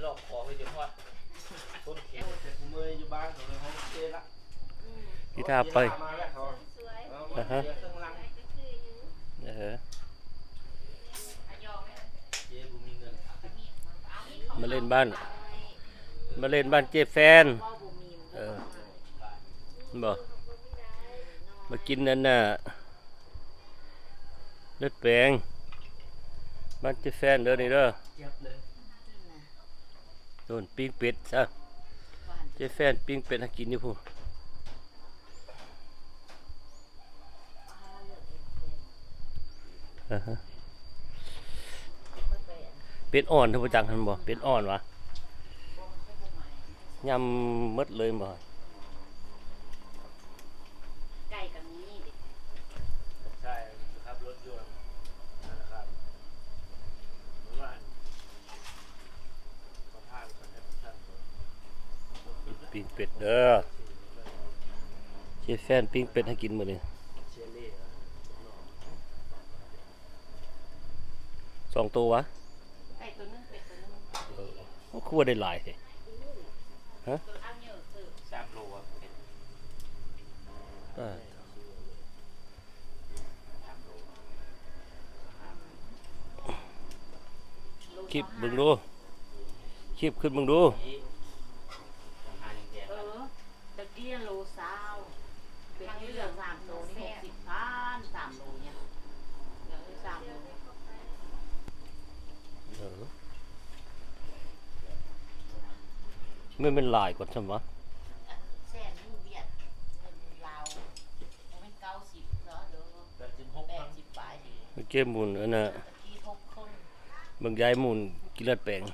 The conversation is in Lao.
ລອກຄອໄປຈົນຮອດຕົ້ນເຂດ ແຕ່ຜູ້ເມື່ອຍຢູ່ບ້ານເຂົາເລີຍຮ້ອງເຈລະ ທີ່ທ່າໄປ ມາແລ້ວເຂົາ ອ່າຮະ ເຄື່ອງລັງ ເອີ ເຈບໍ່ມີເງິນ ມາຫຼິ້ນບ້ານ ມາຫຼິ້ນບ້ານເຈແຟນ ເອີ ແມ່ນບໍ່ ມາກິນອັນນ່າ ເລືອດແປງ ບ້ານເຈແຟນເດີນີ້ເດີ ໂດນປີ້ງເປັດຊະ ເຈແຟນປີ້ງເປັດໃຫ້ກິນຢູ່ພຸ້ນ ອ່າຮະ ເປັດອ່ອນ ທ່ານຜູ້ຈັກຫັ້ນບໍ່ ເປັດອ່ອນຫວາ ຍຳໝົດເລີຍບໍ່ ໄກ່ກໍມີເດ້ ໃຊ່ ຂັບລົດຢູ່ທະນາຄານ ປີ້ງເປັດເດີ ເຈແຟນປີ້ງເປັດໃຫ້ກິນມື້ນີ້ ສອງໂຕຫວາ ໄກ່ໂຕໜຶ່ງ ເປັດໂຕໜຶ່ງ ເອີ ໂອ້ ຄືວ່າໄດ້ຫຼາຍແທ້ ຮະ ສາມໂລ ອ່າ ຄລິບເບິ່ງດູ ຄລິບຂຶ້ນເບິ່ງດູ ເອີ ຕະກີ້ໂລຊາວ ເປັນເຫຼືອສາມໂລນີ້ ຫົກສິບພັນ ສາມໂລນີ້ ເຫຼືອສາມໂລນີ້ ເອີ ແມ່ນ ແມ່ນຫຼາຍກວ່າຊັ້ນຫວາ ອັນແສນຢູ່ຫວຽດ ເງິນລາວ ບໍ່ແມ່ນເກົ້າສິບເນາະ ເດີ ແປດສິບ ແປດສິບປາຍເດ້ ເກມໝູນອັນນ່າ ເບິ່ງຍາຍໝູນກິນເລືອດແປງ ເ